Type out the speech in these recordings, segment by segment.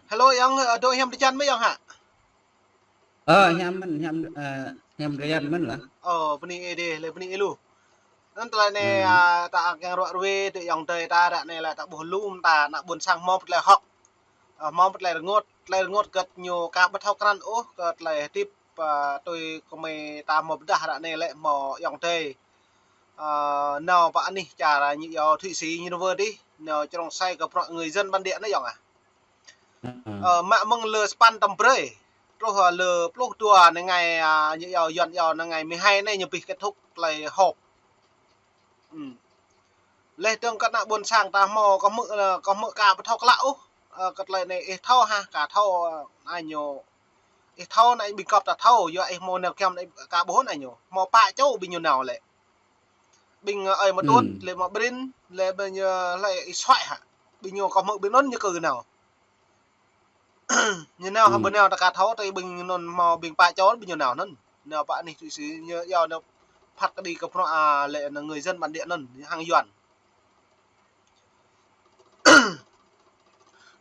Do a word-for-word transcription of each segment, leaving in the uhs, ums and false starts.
Hello, ayŏng, ơ, dŏ hiam tơjan mơ̆n ayŏng hă? Ơ, hiam mơ̆n, hiam, ơ, hiam tơjan mơ̆n lah. Ơ, bơni ih dih, lĕ bơni ih lu. Anŭn tơlơi anai, hmm, ơ, ta kiăng ruă ruê, tơ ayŏng adơi ta ră anai lĕ ta ƀuh lŏm ta, ană ƀôn sang hmâo pơtlaih hŏk. Ơ, hmâo pơtlaih rơngot, tơlơi rơngot kơ ñu ka ƀu thâo krăn ôh, kơ tơlơi hơdip, ơ, tui kơmơi ta hmâo pơdah ră anai lĕ hmâo ayŏng adơi. Ơ, nao pơ anih čar ñu yua Thụy Sĩ ñu nao wơ̆t dih, nao črông sai kơ bruă người dân bản địa anai ayŏng ah. Ơ, mă mơ̆ng lơ sapăn tơm brơi. Truh, ơ, lơ pluh dua anai ngày, ơ, ñu yua Yuan yua anai ngày mười hai anai ñu ƀih kết thúc tơlơi họp. Ừm. Leh dơ̆ng kơ ană ƀôn sang ta hmâo kơ hmư̆, ơ, kơ hmư̆ ka ƀu thâo klă ôh. Ơ, kơ tơlơi anai ih thâo hă, ka thâo, ơ, anai ñu. Ih thâo anai ƀing gŏp ta thâo, yua ih hmâo nao giăm anai ka ƀuh anai ñu. Hmâo pă čô ƀing ñu nao lĕ. Ƀing, ơ, ơi mơtuôt, hmm, lĕ mă brin, lĕ ƀing ñu, lĕ ih suaih hă. Ƀing ñu kơ hmư̆ ƀing anŭn ñu kơ nao. Ñu nao hă, hmm, ƀu nao ta ka thâo, tơl ƀing anŭn hmâo ƀing pă čô ƀing ñu nao anŭn. Nao pơ anih Thụy Sĩ, ñu yua nao phat kơđi kơ bruă, ơ, lĕ anŭn người dân bản địa anŭn, hăng Yuan.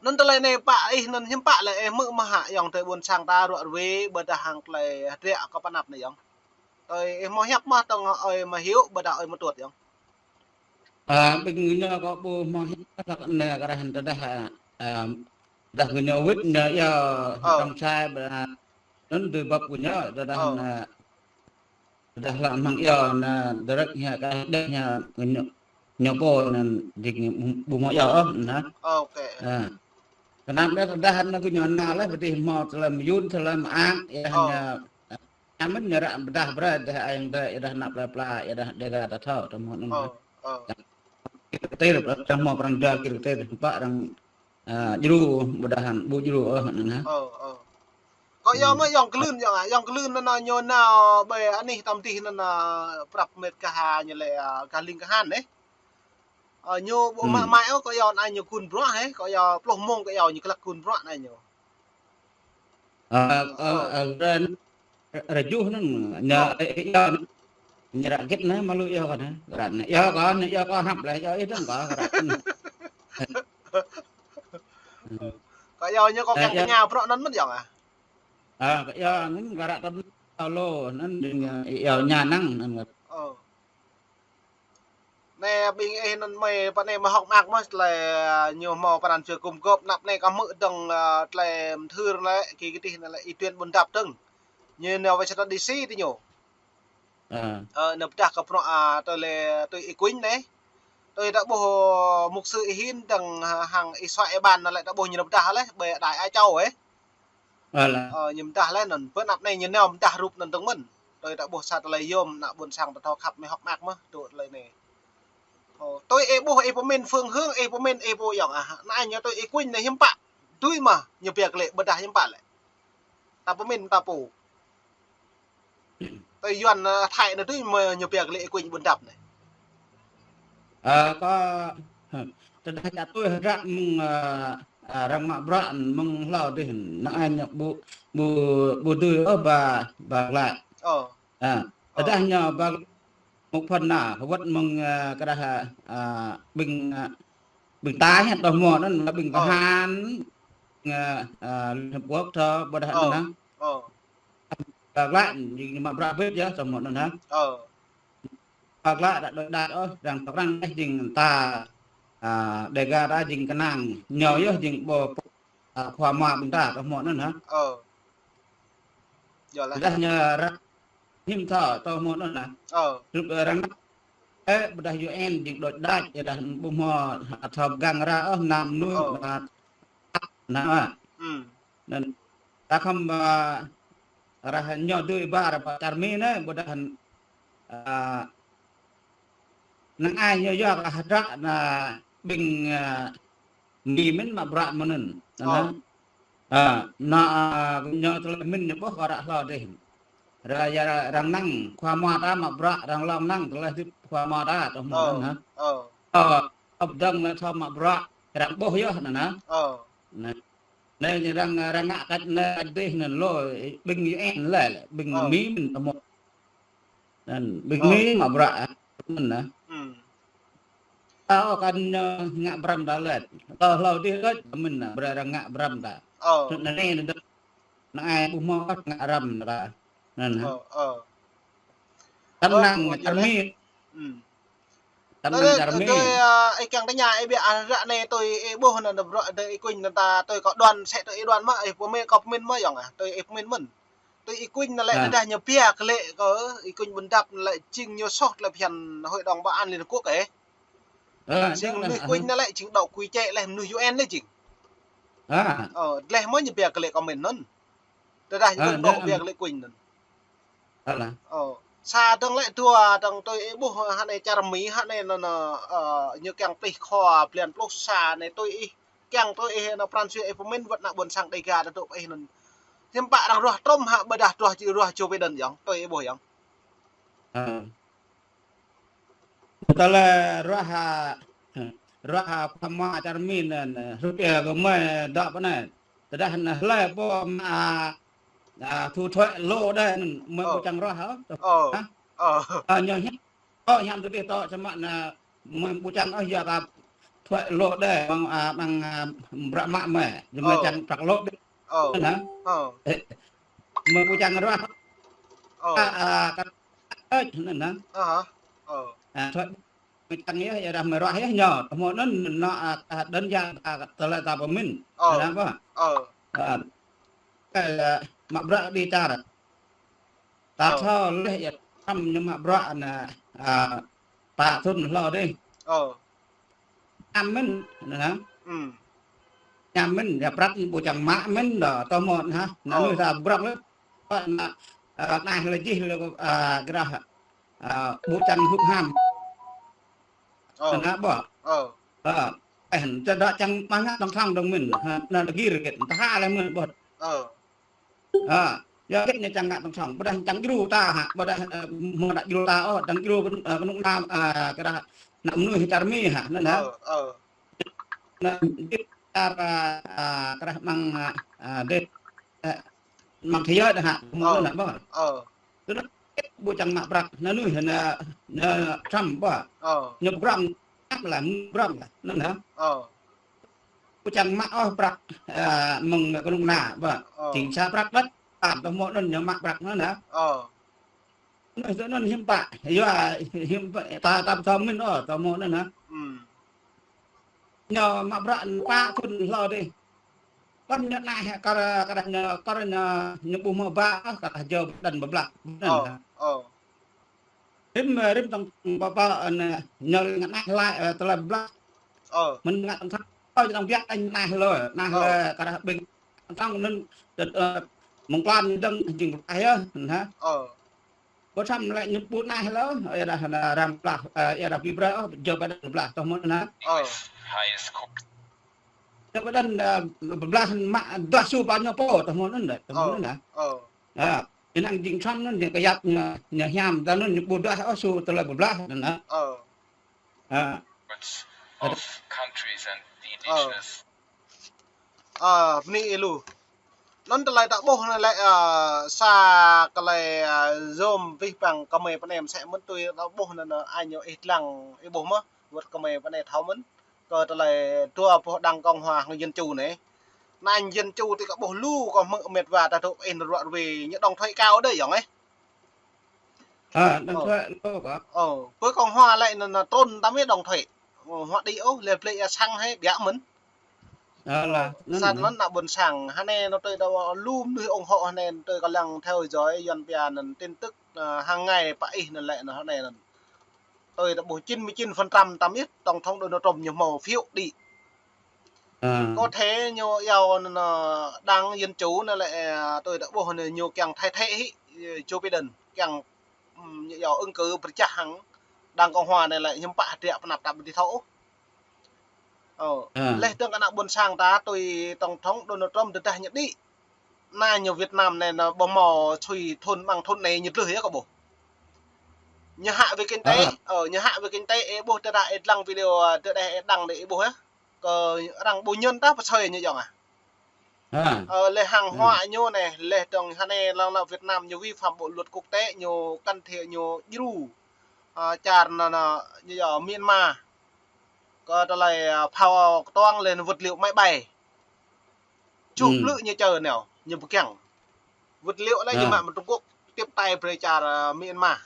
Anŭn tơlơi anai pă ih anŭn hiư̆m pă lĕ ih hmư̆ mơ̆ hă ayŏng adơi ƀôn sang ta ruă ruê ƀôdah hăng tơlơi hơdră kơ pơ anăp anai ayŏng. Tơl ih hmâo hiăp mơ̆ tơ̆ng ơi mơhiu ƀôdah ơi mơtuôt ayŏng. Ơ, ƀing ñu kơ ƀu hmâo hiăp mơ̆ tơ̆ng anai kơ rah tơdah, ơ, tơdah ñu wĭt ñu yua, ơ, tơ̆ng sai ƀôdah anŭn tui bưp ñu tơdah, ơ, anai tơdah lăng măng yua anai, dơrĕk ñu kơ đĕk ñu, ñu, ñu pô anŭn jing ƀu hmâo yua ôh anŭn. Ơ, ok. Ơ. Kơnang đĕk tơdah anŭn kơ ñu nao lĕ, ƀu dih hmâo tơlơi mơyun, tơlơi mơak, yua, ơ, ñu, ơ, mơ̆n ñu ră pơdah brơi, dah ayŏng adơi, yua dah anăp plơi pla, yua dah Dega ta thâo, tơ̆ng hmâo anŭn. Ơ, ơ. Kir kơtir, tơ̆ng hmâo pran jua kir kơtir, pă arăng, ơ, djru, ƀôdah hăng ƀu djru, ơ, anŭn hă. Ơ, ơ. Kơ yua, hmm, mơ̆ ayŏng Klưn, ayŏng, ayŏng Klưn anŭn, anŭn ñu nao ƀơi anih tơm dih anŭn, anŭn prăp mĕt kơ ha ñu lĕ, ơ, kơ ling kơ han, ơ. Ơ, ñu ƀu mă, hmm, mai ôh, kơ yua anai ñu gun bruă, hă, kơ yua pluh mông kơ yua ñu klăk gun bruă anai ñu. Ơ, ơ, ơ, ơ, ră, ră juh anŭn, ñu, ơ, ơ, yua, ñu ră git anai, mă lu yua kơ anai, ră anai, yua kơ anai, yua kơ hăp lĕ, yua ih dơ̆ng kơ ră anai. Kơ yua ñu kơ, ơ, kiăng, yua, tơña bruă anŭn mơ̆n ayŏng ah. Ơ, kơ yua anŭn kơ ră tơm lu anŭn, ơ, yua ñu năng anŭn. Ơ. Anai ƀing ih anŭn mơi, pơ anai mơi hŏk mơak mơ̆ tơlơi, ơ, ñu hmâo pran jua gum gôp, anăp anai kơ hmư̆ dơ̆ng, ơ, tơlơi mơthưr anai lĕ, kơ kơ dih anai lĕ Y Tuyên Buôn Dap dơ̆ng. Ñu nao wai sat đi si tơ ñu. Ơ. Ơ, nao pơdah kơ bruă, ơ, tơlơi, tui Y Quynh anai. Tui ta ƀuh mục sư Y Hin dơ̆ng, ơ, hăng Y Soai Y Ban anai lĕ ta ƀuh ñu nao pơdah leh, ƀơi Đại Á Châu, ơ. Ơ, ñu pơdah leh anŭn, pơ anăp anai ñu nao pơdah rup anŭn dơ̆ng mơ̆n. Tui ta ƀuh sa tơlơi yôm, ană ƀôn sang ta thâo khăp mơi hŏk mơak mơ̆, tui tơlơi anai. Ơ, tui ih ƀuh, ih pơmĭn phương hướng, ih pơmĭn ih pô ayŏng ah, anai ñu tui Y Quynh anai hiư̆m pă. Tui mơ̆, ñu pia kơ lĕ, ƀôdah hiư̆m pă lĕ. Ta pơmĭn ta pô. Tui Yuan, ơ, Thái anai tui mơ̆ ñu pia kơ lĕ Y Quynh Buôn Dap anai. Ơ, kơ, tơdah čă tui hơdră mơ̆ng, ơ, ơ, arăng mă bruă mơ̆ng hlâo dih, năng ai ñu ƀu, ƀu, ƀu dưi ôh ba, ba glaĭ. Ơ. Ơ, ơ, tơdah ñu ba một phần anai, wơ̆t mơ̆ng, ơ, kơ dah, ơ, ƀing, ơ, ƀing Thái hă, tơ hmâo anŭn, ƀing, ơ, kơ han, ơ, ơ, Liên Hợp Quốc thâo, ƀôdah, ơ, anŭn hă. Ơ. Ba glaĭ, jing mă bruă ƀiă yơh, tơ hmâo anŭn hă. Ơ. Ba glaĭ đa đôč đač ôh, arăng tơkrăn leh jing ta, ơ, Dega ta jing kơnang, ñu yơh jing ƀu, ơ, khua mua ƀing ta, tơ hmâo anŭn hă. Ơ. Yơh lah. Tơdah ñu ră hiư̆m thâo, tơ hmâo anŭn hă. Ơ. Rup, ơ, arăng, ơ, ƀôdah U N jing đôč đač, yua dah ƀu hmâo, ơ, thâo pơgang ra ôh, anăm mơnuih, ơ, ƀôdah, anăm, ơ. Hm. Anŭn, ta khŏm, ơ, rah ñu dưi ba rah pơ čar Mi anai, ƀôdah, ơ, năng ai ñu yua kơ hơdră anai ƀing, ơ, Mi mơ̆n mă bruă mơ̆n anŭn. Anŭn, ơ, hă. Ơ, anŭn, ơ, ñu tơlơi mĭn ñu ƀuh kơ ră hlâo dih. Ră, yua arăng năng, khua mua ta mă bruă, arăng lŏng năng, tơlơi hơdip khua mua ta, tơ hmâo anŭn hă. Ơ. Ơ, ăp dơ̆ng lĕ thâo mă bruă, arăng ƀuh yơh anŭn hă. Ơ. Anai. Anai ñu arăng, arăng ngă kăč anai kăč dih anŭn lu, ƀing U N lĕ, lĕ, ƀing, ơ, Mi mơ̆n tơ hmâo. Anŭn, ƀing, ơ, Mi mă bruă, mơ̆n anŭn. Hm. Tao kăn, ơ, ngă brăm đa lĕ. Tao hlâo dih lĕ, mĭn nă, brơi arăng ngă brăm ta. Ơ. Tơ anai nă, nă ai ƀu hmâo ngă brăm ta. Nă nă. Ơ, ơ. Tăm năng čar Mi. Ư. Tăm năng čar Mi. Tui, ơ, ih kiăng tơña ih biă, ơ, ră anai tui ih ƀuh nă, nă, brơi tui ih kuñ nă ta tui kơ đoàn, sĕ tui ih đoàn mơ̆, ih pơmĭn kơ pơmĭn mơ̆ yơh, tui ih pơmĭn mơ̆n. Tui ih kuñ nă lĕ, ơ, tơdah ñu pia kơ lĕ kơ ih kuñ ƀôn dăp nă lĕ jing ñu soh tơlơi phiăn Hội đồng Bảo an Liên Hợp Quốc ơ. Ơ, jing mơnuih kuñ nă lĕ jing dŏ quy chế lĕ mơnuih U N lĕ jing. Ơ, dleh mơ̆ ñu pia kơ lĕ kơ mĭn anŭn. Tơdah ñu ƀu dŏ pia kơ lĕ kuñ anŭn. Ơ, sa dơ̆ng lĕ dua dơ̆ng tui ih ƀuh hă anai čar Mi hă anai nă, nă, ơ, ñu kiăng plih khua blan pluh sa anai tui ih kiăng tui ih nă pran jua ih pơmĭn wơ̆t nă ƀôn sang Dega ta dŏ pơ ih anŭn. Hiư̆m pă arăng ruah Trump hă ƀôdah ruah, ruah Joe Biden yơh, tui ih ƀuh yơh. Ơ. Tơlơi ruah, ơ, ruah, ơ, khua mua čar Mi nă, nă, rupiah kơ mơi dŏ pơ anai. Tơdah nă hlơi pô mă, ơ, ơ, thu thuế lô đơi, mơi ƀu čang ruah hă? Hă? Ơ, ñu hiam, ơ, hiam tơdih tŏ, samơ̆ nă mơi ƀu čang ôh, yua kơ thuế lô đơi, ƀăng, ơ, ƀăng, ơ, bruă mă mơi, ñu mơi čang prăk lô đơi. Nă. Mơi ƀu čang ruah. Ơ. Ơ, ơ, kơ, ơ, nă, nă. Ơ, thuế mơi čang yơh, yơh mơi ruah yơh ñu. Tơhmô anŭn nă, ơ, ơ, đơn giản, ơ, tơlơi ta pơmĭn. Ơ. Nă, nă, ƀă. Ơ. Ơ, mă bruă đĭ čar. Ta thâo lĕ yơh Trump ñu mă bruă nă, ơ, pă thŭn hlâo dih. Ơ. Hiam mĭn, nă. Ư. Hiam mĭn, yua prăk ƀu čang mă mĭn đôč, tơhmô anŭn hă. Nă, ơ, mơnuih ta bruă lĕ. Nă, ơ, nă lĕ jih lĕ, ơ, kơ rah, ơ, ƀu čang hŭp ham. Ơ. Nă ƀă. Ơ. Ơ. Ơ, tơdah čang mă ngă tổng thống dơ̆ng mĭn. Hă, nă lĕ gir kĕt, tơha lĕ mĭn ƀơ̆t. Ơ. Ơ, yua kĕt ñu čang ngă tổng thống, ƀôdah čang djru ta hă, ƀôdah, ơ, hmâo đă djru ta ôh, čang djru kơ, ơ, kơnuk kơna, ơ, kơ rah nă mơnuih čar Mi hă, nă, nă. Ơ, ơ. Nă, čar, ơ, ơ, kơ rah mơ̆ng, ơ, ơ, dêh, ơ, mơ̆ng thế giới đôč hă, hmâo nă ƀă. Ơ. Tơdah ƀu čang mă prăk, nă mơnuih, nă, nă Trump ƀă. Ơ. Ñu pơgrong, lăm, pơgrong, nă, nă. Ơ. Ƀu čang mă ôh prăk, ơ, mơ̆ng kơnuk kơna, ƀă. Ơ. Jing sa prăk đôč, tam tơhmô anŭn ñu mă prăk anŭn, nă. Ơ. Anŭn, anŭn hiư̆m pă, yua, hiư̆m pă, ta, ta pơthâo mĭn ôh, tơhmô anŭn, nă. Ư. Ñu mă bruă pă thŭn hlâo dih. Kăn ñu naih, kar, kar ñu, kar ñu, ñu ƀu hmâo ba, kar Joe Biden pơblah. Anŭn, ơ, nă. Ơ. Rĭm, rĭm tơ̆ng pơpă, ơ, nă, ñu ngă naih laih, ơ, tơlơi pơblah. Ơ. Mơ̆n ngă tơ̆ng thâo, ơ, tơ̆ng biă anai naih lơ, naih lơ, kar ƀing tơ̆ng anŭn, ơ, mơ̆ng klan dơ̆ng jing pơblah yơh, hă. Ơ. Ƀu thâo lĕ ñu ƀu naih lơ, ơ, yua dah nă arăng pơblah, ơ, yua dah ƀu brơi ôh, Joe Biden pơblah, tơhmô anŭn, hă. Ơ. Joe Biden, ơ, pơblah mă duah su pă ñu pô, tơhmô anŭn, tơhmô anŭn, hă. Ơ. Ơ. Ơ, ih năng jing Trump anŭn, jing kơyap ñu, ñu hiam, ta anŭn ñu ƀu duah ôh su tơlơi pơblah anŭn, hă. Ơ. Ơ. Ơ. Ơ, bơni ih lu. Anŭn tơlơi ta ƀuh anai lĕ, ơ, sa tơlơi, ơ, yôm abih bang kơmơi pơ anai mơsĕ mơ̆n tui ta ƀuh anŭn, anŭn ai ñu ih lăng ih ƀuh mơ̆, wơ̆t kơmơi pơ anai thâo mơ̆n. Kơ tơlơi dua boh đảng Cộng hòa hăng Dân chủ anai. Anŭn Dân chủ tui kơ ƀuh lu kơ hmư̆ mĕt wa ta dŏ ih ruă ruê ñu đóng thuế cao đơi yơh, ơ. Ơ, đóng thuế lu kơ. Ơ, pơ Cộng hòa lĕ anŭn, anŭn trŭn ta mơ̆ đóng thuế. Ơ, huă đĭ ôh, lĕ blĕ ia sang hơi biă mơ̆n. Ơ, anŭn, anŭn nă ƀôn sang, hă anai anŭn tui ta lu mơnuih ủng hộ hă anai anŭn tui kơ lăng theo dõi Yuan pia anŭn tin tức, ơ, hàng ngày pơ ih anŭn lĕ anŭn hă anai anŭn. Tui ta ƀuh chín mươi chín phần trăm ta mơ̆ tổng thống Donald Trump ñu hmâo phiếu đĭ. Ơ. Có thể ñu iâu anŭn, anŭn đảng Dân chủ anŭn lĕ, ơ, tui ta ƀuh anŭn ñu kiăng thay thế hĭ, ơ, Joe Biden, kiăng, ưm, ñu iâu ứng cử pơčah hăng đảng Cộng hòa anŭn lĕ hiư̆m pă hơdră pơnăp ta ƀu thâo ôh. Ơ, ơ. Lĕ dơ̆ng kơ ană ƀôn sang ta tui tổng thống Donald Trump tơdah ñu đĭ. Anai ñu Việt Nam anai anŭn ƀu hmâo sui thŭn mơ̆ng thŭn anai ñu dlưh yơh kơ ƀuh. Ñu hă về kinh tế, ơ, ñu hă về kinh tế, ih ƀuh tơdah ih lăng video, ơ, tơdah ih đăng đơi ih ƀuh yơh. Kơ arăng ƀu ñŭn ta pơsơi ñu yơh ah. Ơ, lĕ hàng hóa ñu anai, lĕ dơ̆ng hă anai lăng lăng Việt Nam ñu vi phạm bộ luật quốc tế, ñu can thiệp ñu djru, ơ, čar anŭn, anŭn, ñu yơh Myanmar. kơ tơlơi, a, phao kơtuang lĕ vật liệu máy bay. Čuh plư ñu čơ nao, ñu pơkiăng. Vật liệu lĕ ñu mă mơ̆ng Trung Quốc, tiếp tay brơi čar, a, Myanmar.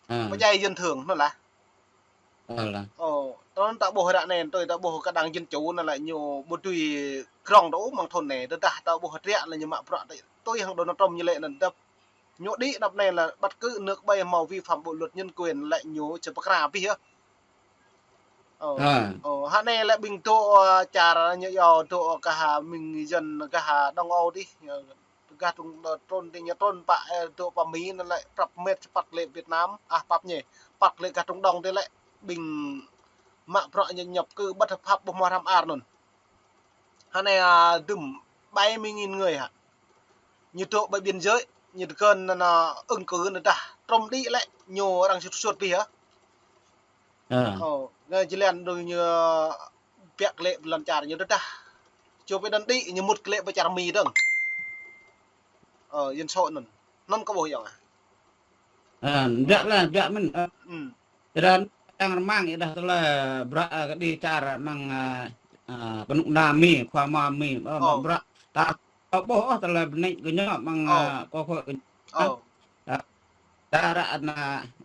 Pơdjai dân thường anŭn lah. Ơ, tơl ta ƀuh ră anai, tui ta ƀuh kơđang dân chủ anŭn lĕ ñu ƀu dưi krong tơ ôh mơ̆ng thŭn anai, tơdah ta ƀuh hơdră lĕ ñu mă bruă tui, tui hăng Donald Trump ñu lĕ anŭn dăp. Ñu đĭ anăp anai lĕ bất cứ nước bay hmâo vi phạm bộ luật nhân quyền lĕ ñu či pơkra abih yơh. Ơ, ơ, hă anai lĕ ƀing dŏ, ơ, čar ñu yua dŏ gah mơ̆ng dân gah Đông Âu dih. Gah trŭn, trŭn dih ñu trŭn pă, ơ, dŏ pơ Mi anŭn lĕ prăp mĕt păt lĕ Việt Nam, ah, păp ñu. Păt lĕ gah Trung Đông dih lĕ ƀing mă bruă ñu nhập cư bất hợp pháp ƀu hmâo hrăm ar anŭn. Hă anai, a, dŭm bảy mươi nghìn người hă. Ñu dŏ ƀơi biên giới, ñu tơkơn anŭn, a, ứng cử anŭn dah Trump đĭ lĕ ñu arăng sut sut abih hă. Ơ, ngă jơlan dŏ ñu, a, biă klĕ lŏn čar ñu tơdah. Čô pơđăn đĭ ñu mŭt klĕ ƀơi čar Mi dơ̆ng. Ơ, dân số anŭn. Anŭn kơ ƀuh yơh. Ơ, biă lah, biă mơ̆n, ơ. Tơdah čang rơmang, ih dah tơlơi bruă, a, kơ đĭ čar mơ̆ng, a, a, kơnuk kơna Mi, khua ama Mi, ơ, mă bruă. Ta, ta ƀuh, ơ, tơlơi bơnĕč kơ ñu mơ̆ng, a, kơ khua kơ ñu. Ơ. Đa, đa ră anŭn,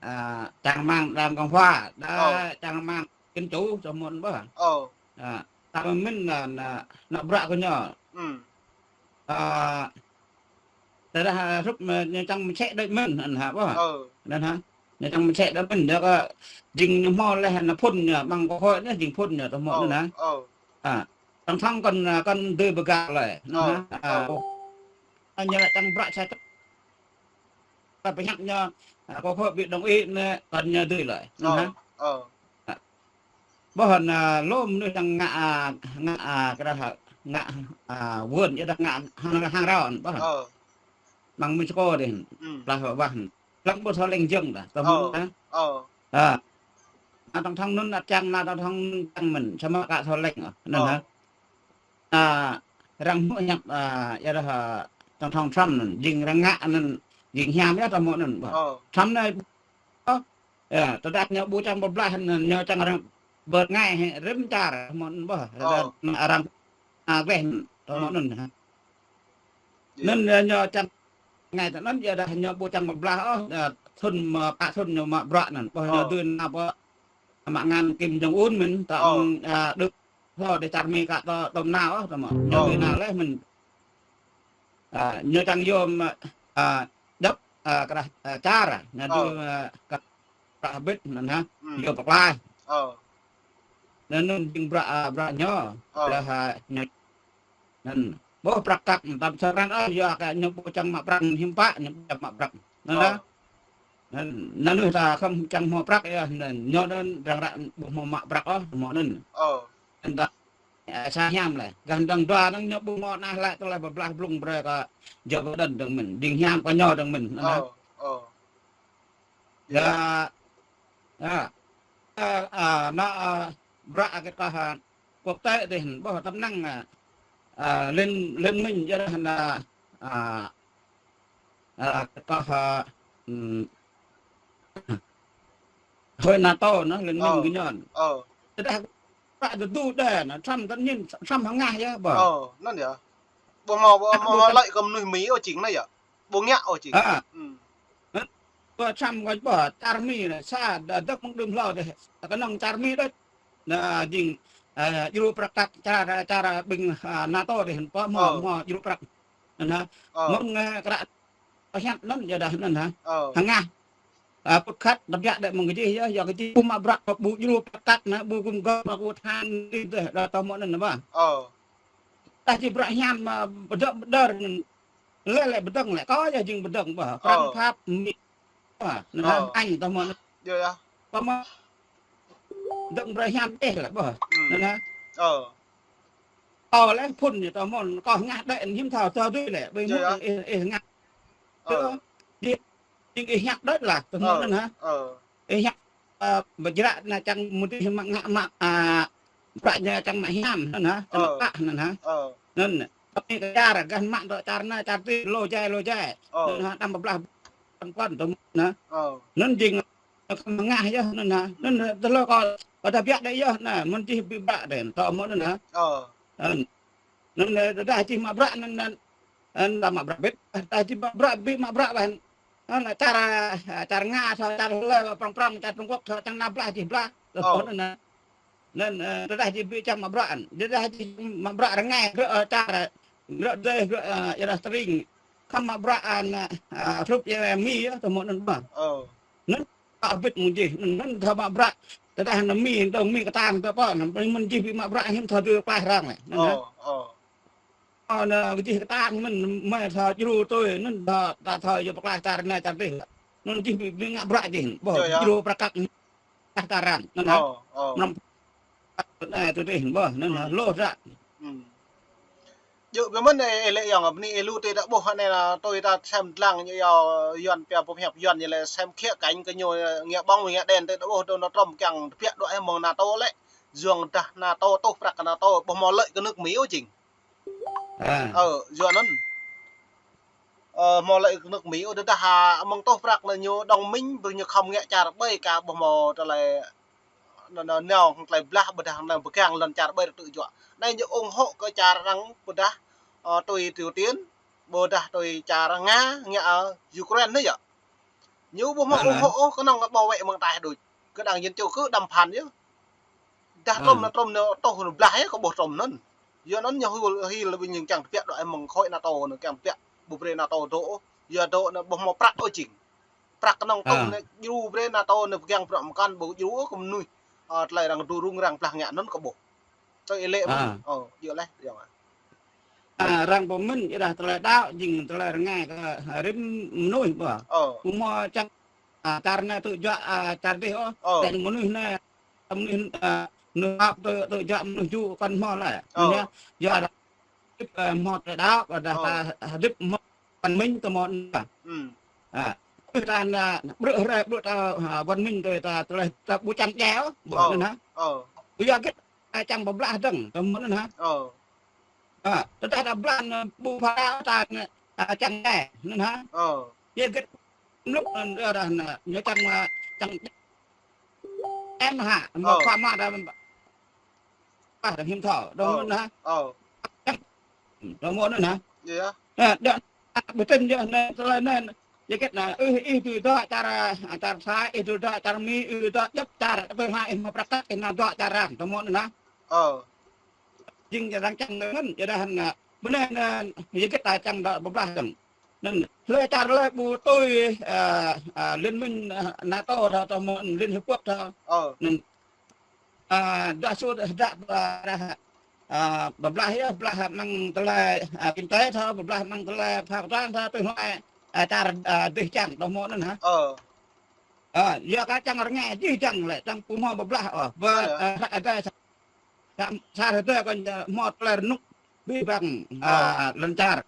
a, čang rơmang đang cộng hòa, đa čang rơmang dân chủ, tơ mơ̆n ƀuh. Ơ. A, ta mơ̆n anŭn, anŭn, anŭn bruă kơ ñu. A, tơdah, a, hrup mơ̆ ñu čang mơsĕ đôč mơ̆n, anŭn hă ƀuh. Anŭn hă. Ñu čang mơsĕ đôč mơ̆n, ñu kơ jing ñu hmâo leh anŭn phŭn ñu, mơ̆ng kơ khua ñu jing phŭn ñu, tơ mơ̆n anŭn hă. A, tơ̆ng tơ̆ng kơn, a, kơn dưi pơgăl leh, anŭn hă. A, ñu lĕ čang bruă sa čô. Kơ pơhiăp ñu, a, kơ khua ƀu đồng ý anŭn, kơn ñu dưi leh, anŭn hă. Ƀuh anŭn, a, lu mơnuih čang ngă, a, ngă, a, kơ dah ngă, a, wơn, yua dah ngă hăng, hăng rao anŭn, ƀuh. Mơ̆ng Mexico dih, plah wah. Lăng ƀu thâo leng jơ̆ng dah, tơ mơ̆n dah. A. Anŭn tơ̆ng tơ̆ng anŭn ăt čang, anŭn tơ̆ng tơ̆ng anŭn čang mơ̆n, samơ̆ kơ thâo leng, ơ, anŭn hă. A, arăng hmư̆ hiăp, a, yua dah, a, tổng thống Trump anŭn, jing arăng ngă anŭn, jing hiam yơh tơ mơ̆n anŭn, ƀuh. Trump anai, ơ, yua, tơdah ñu ƀu čang pơblah anŭn, ñu čang arăng bơngai hĕ rĭm čar tơ mơ̆n anŭn, ƀuh. Tơdah arăng, a, gleh tơ mơ̆n anŭn hă. Anŭn, a, ñu čang ngai tơ anŭn, yua dah ñu ƀu čang pơblah ôh, a, thŭn mơ̆ pă thŭn ñu mă bruă anŭn, ƀuh ñu dưi nao pơ mă ngăn Kim Jong Un mơ̆n, ta, a, đưm Hơ, đe čar Mi kơ tơ, tơm nao, ơ, tơm. Ñu dưi nao leh mơ̆n. A, ñu čang yôm, a, djŏp, a, kơ dah, a, čar, ñu dưi, a, kơ dah bĭt, anŭn hă. Yôm pơklaih. Anŭn, anŭn jing bruă, a, bruă ñu. Leh, a, ñu, anŭn. Ƀuh prăk kăk, tơm sơran, ơ, yua kơ ñu ƀu čang mă prăk, hiư̆m pă, ñu ƀu čang mă prăk. Anŭn hă. Anŭn, anŭn ta khŏm čang hmâo prăk yơh, anŭn, ñu anŭn arăng ră ƀu hmâo mă prăk ôh, hmâo anŭn. Anŭn ta, a, sa hiam leh. Gah dơ̆ng dua anŭn ñu ƀu hmâo nah leh tơlơi pơblah blung brơi kơ Joe Biden dơ̆ng mơ̆n, jing hiam kơ ñu dơ̆ng mơ̆n, anŭn hă. Yua, yua. A, a, anŭn, a, bruă kơ, a, quốc tế dih, ƀuh tơm năng, a, a, liên, liên minh yua dah anŭn, a, a, kơ, a, ưm, hơi NATO anŭn, liên minh kơ ñu. Tơdah ƀă tơdu đe anŭn, Trump tơñin, Trump hơngah yơh, ƀuh. Anŭn yơh. Ƀu hmâo, ƀu hmâo lợi kơ mơnuih Mi ôh jing anai yơh. Ƀu ngă ôh jing. A. Ƀuh Trump kơ ƀuh čar Mi anai, sa, đa dŏ mơ̆ng đưm hlâo dih. Kơnơ̆ng čar Mi đôč. Anŭn jing, a, djru prăk kăk čar, čar ƀing, a, NATO dih, ƀuh hmâo, hmâo djru prăk. Anŭn hă. Mơ̆ng, a, kơ ră pơhiăp anŭn yua dah anŭn hă. Hơngah. A, pơkăt, tơbiă đe mơ̆ng kơ jih yơh, yua kơ jih ƀu mă bruă, ƀu djru prăk kăk anŭn, ƀu gum gơ̆, ƀu than dih, dah tơm anŭn ƀuh. Tah jih bruă hiam, a, pơdơ̆ng pơdơr anŭn. Leh lĕ pơdơ̆ng lĕ, kơ yơh jing pơdơ̆ng ƀuh. Krăn Pháp, Mi, a, anŭn hă, Anh tơm anŭn. Tơm dơ̆ng brơi hiam ih lĕ ƀuh. Anŭn hă. Ơ leh phŭn ñu tơm mơ̆n, kơ hơngah đĕ hiư̆m thâo tơ dưi lĕ, ƀing mơ̆n ih, ih hơngah. Ơ. Jing, jing ih hiăp đôč lah, tơm mơ̆n anŭn hă. Ih hiăp, a, bơjră anŭn čang mơ̆ dih mă ngă mă, a, bruă ñu čang mă hiam anŭn hă, čang mă kăk anŭn hă. Anŭn, tơmĭ kơ čar, gah mă dŏ čar anai, čar dih, lu jai, lu jai. Anŭn hă, đăm pơblah pơkŏn tơm mơ̆n hă. Anŭn jing Kơ mơngah yơh anŭn hă. Anŭn tơlơi kâo, kâo tơbiă đĕ yơh anŭn, mơ̆n čih ƀĭ ƀră đĕ, tơ̆ mơ̆n anŭn hă. Ơ. Anŭn, anŭn, tơdah čih mă ƀră anŭn, anŭn, anŭn mă ƀră ƀĭt, tơdah čih mă ƀră, ƀĭ mă ƀră ƀan. Anŭn čar, čar Nga, čar Hlơi, prong prong, čar Trung Quốc, čar anŭn blah čih blah. Ơ. Anŭn, anŭn, ơ, tơdah čih ƀĭ čang mă ƀră anŭn. Tơdah čih mă ƀră rơngai, gơ̆, ơ, čar, gơ̆ dêh, gơ̆, ơ, ia dah tơring. Khăm mă ƀră anŭn, ơ, hrup ia Mi yơh, tơ̆ mơ̆n anŭn ƀă. Ơ. Anŭn ta ƀĭt mơ̆n čih, anŭn, anŭn thâo mă ƀră. Tơdah anŭn Mi, tơ̆ Mi kơtang tơ̆ pơ, anŭn mơ̆n čih ƀĭ mă ƀră hiư̆m thâo dui pơklaih arăng lĕ. Anŭn hă. Ơ, ơ. Ơ, anŭn čih kơtang mơ̆n, mơ̆n thâo djru tui, anŭn ta, ta thâo yua pơklaih čar anai čar adih. Anŭn čih ƀĭ, ƀĭ ngă ƀră čih, ƀôh, yơh, yơh, djru prăk kăk čar arăng, anŭn hă. Ơ, ơ. Mrăm, anai tui adih, ƀôh, anŭn hă, ơ, lŏ ră. Ơ. Djơ̆ biă mơ̆n ê, ê lĕ yơ̆ng, bơni ê lu tui ta ƀuh anai la, tui ta sem dlăng ñu yua, Yuan pia pơhiăp Yuan ñu lĕ sem khía cạnh kơ ñu, ơ, ngă bóng ngă đèn tui ta ƀuh Donald Trump kiăng tơbiă đuaĭ mơ̆ng NATO lĕ. Yuan dah NATO tuh prăk kơ NATO, ƀu hmâo lợi kơ nước Mỹ ôh jing. Ơ, Yuan anŭn. Ơ, hmâo lợi kơ nước Mỹ ôh, tơdah hă mơ̆ng tuh prăk anŭn ñu đồng minh, ƀu ñu khŏm ngă čar ƀai ka ƀu hmâo tơlơi anŭn, anŭn, anŭn, tơlơi blah ƀôdah anŭn pơgang lŏn čar ƀai tui juă. Anai ñu ủng hộ kơ čar arăng ƀôdah, ơ, tui Triều Tiên, ƀôdah tui čar Nga, ngă, ơ, Ukraine anai yơh. Ñu ƀu hmâo ủng hộ ôh, kơnơ̆ng kơ bảo vệ mơ̆ng ataih đôč. Kơ đảng Dân Chủ kơ đàm phán yơh. Dah Trump anŭn, Trump anŭn tuh anŭn blah yơh kơ ƀuh Trump anŭn. Yua anŭn ñu hil, hil ƀing ñu kiăng tơbiă đuaĭ mơ̆ng khối NATO anŭn kiăng tơbiă. Ƀu brơi NATO dŏ ôh. Yua dŏ anŭn ƀu hmâo prăk ôh jing. Prăk kơnơ̆ng tŭ anai djru brơi NATO anai pơgang prăk mơkăn ƀu djru kơ mơnuih. Ơ, tơlơi arăng djru rŭng răng blah ngă anŭn kơ ƀuh. Tui ê lĕ mơ̆n. Ơ, djơ̆ leh, yơh. Ơ, arăng pơmĭn, ia dah tơlơi đaŏ, jing tơlơi rơngai kơ rĭm mơnuih ƀôh. Ơ. Ƀu hmâo čang, ơ, čar anai tui juă, ơ, čar adih ôh. Ơ. Tơl mơnuih anai, mơnuih, ơ, mơnuih ăp tui, tui juă mơnuih jŭ kăn hmâo lĕ. Ơ. Mơnuih, yua dah, ơ, hmâo tơlơi đaŏ, ƀôdah ta hơdip hmâo văn minh tơmơ̆n. Ơ. Ƀrư̆ ta anŭn, ƀrư̆ hrơi, ƀrư̆ ta, ơ, văn minh tui ta, tơlơi ta ƀu čang djai ôh, ƀôh anŭn hă. Ƀu yua hơget, ơ, čang pơblah dơ̆ng, tơmơ̆n anŭn hă. Ơ, tơdah ta blah anŭn ƀu phara ta anŭn, ơ, čang djai, anŭn hă. Yua hơget, mlŭk anŭn, ơ, dah anŭn, ñu čang, ơ, čang em hă, mă khua mă ta, ƀah ta hiư̆m thâo, dong mơ̆n hă. Dong mơ̆n anŭn hă. Ơ, dah, ƀu tin yơh anai, tơlơi anai, yua hơget anŭn, ih, ih tui dŏ čar, ơ, čar Thái, ih tui dŏ čar Mi, ih tui dŏ djŏp čar, tui hmâo ih hmâo prăk kăk, ih nao dŏ čar arăng, dong mơ̆n anŭn hă. Ơ. Jing arăng čang ngăn, yua dah anŭn, ơ, bơnai anŭn, yua hơget ta čang dŏ pơblah dơ̆ng. Anŭn, hlơi čar hlơi ƀu tui, ơ, ơ, liên minh, ơ, NATO thâo, tơmơ̆n Liên Hiệp Quốc thâo. Ơ. Anŭn, ơ, dah sut, dah, ơ, dah, ơ, pơblah yơh, pơblah mơ̆ng tơlơi, ơ, kinh tế thâo, pơblah mơ̆ng tơlơi phao kơtrang thâo, tui hmâo, ơ, čar, ơ, dih čang, dong mơ̆n anŭn hă. Ơ. Ơ, yua kơ čang rơngai dih čang lĕ, čang ƀu hmâo pơblah ôh, ƀơ, ơ, hră adai sa, sa, sa rơdơi kơ ñu hmâo tơlơi rơnŭk abih bang, ơ, lŏn čar.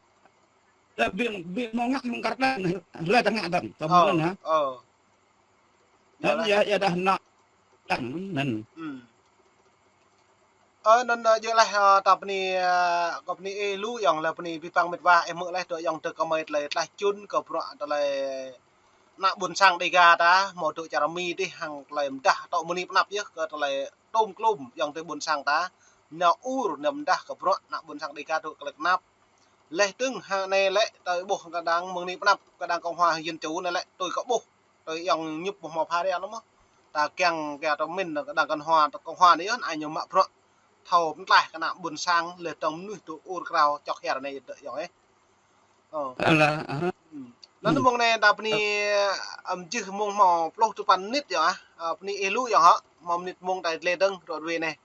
Tơ ƀing, ƀing hmâo ngă mơ̆ng kar đan, hlơi ta ngă dơ̆ng, tơmơ̆n anŭn hă. Ơ. Anŭn yơh, yua dah anŭn. Čang anŭn. Ơ, anŭn, ơ, djơ̆ leh, ơ, ta bơni, ơ, kơ bơni ih lu yơ̆ng leh bơni abih bang mĕt wa ih hmư̆ leh dŏ yơ̆ng tơ kơmơi tơlơi tlaih čun kơ bruă tơlơi ană ƀôn sang Dêga ta, hmâo dŏ čar Mi dih hăng tơlơi mơdah tŏ mơni pơnăp yơh kơ tơlơi tôm klôm yơ̆ng tơ ƀôn sang ta. Nao ur, nao mơdah kơ bruă ană ƀôn sang Dêga dŏ tơlơi kơnăp. Leh dơ̆ng hă anai lĕ, tơlơi ƀuh kơ đang mơni pơnăp, kơ đang Cộng hòa Dân Chủ anai lĕ, tui kơ ƀuh. Tui yơ̆ng ñŭp ƀuh hmâo pha ria anŭn mơ̆n. Ta kiăng kơ tơmĭn kơ đang Cộng hòa, Cộng hòa anai yơh, anai ñu mă bruă. Thâo pơtlaih kơ ană ƀôn sang, leh dơ̆ng mơnuih dŏ ur krao čŏk hiar anai yơh, yơ̆ng ih. Ơ. Anŭn mơ̆ng anai ta bơni, ơ, ăm jih mơ̆ng hmâo pluh tơpăn mơnit yơh, ơ, bơni ih lu yơh hă, hmâo mơnit mơ̆ng ta leh dơ̆ng rŏ ruai anai.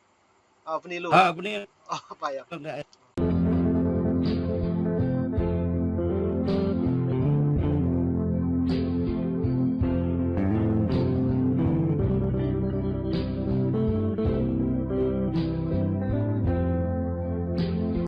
Ơ, bơni lu. Ơ, bơni. Ơ, pă yơh.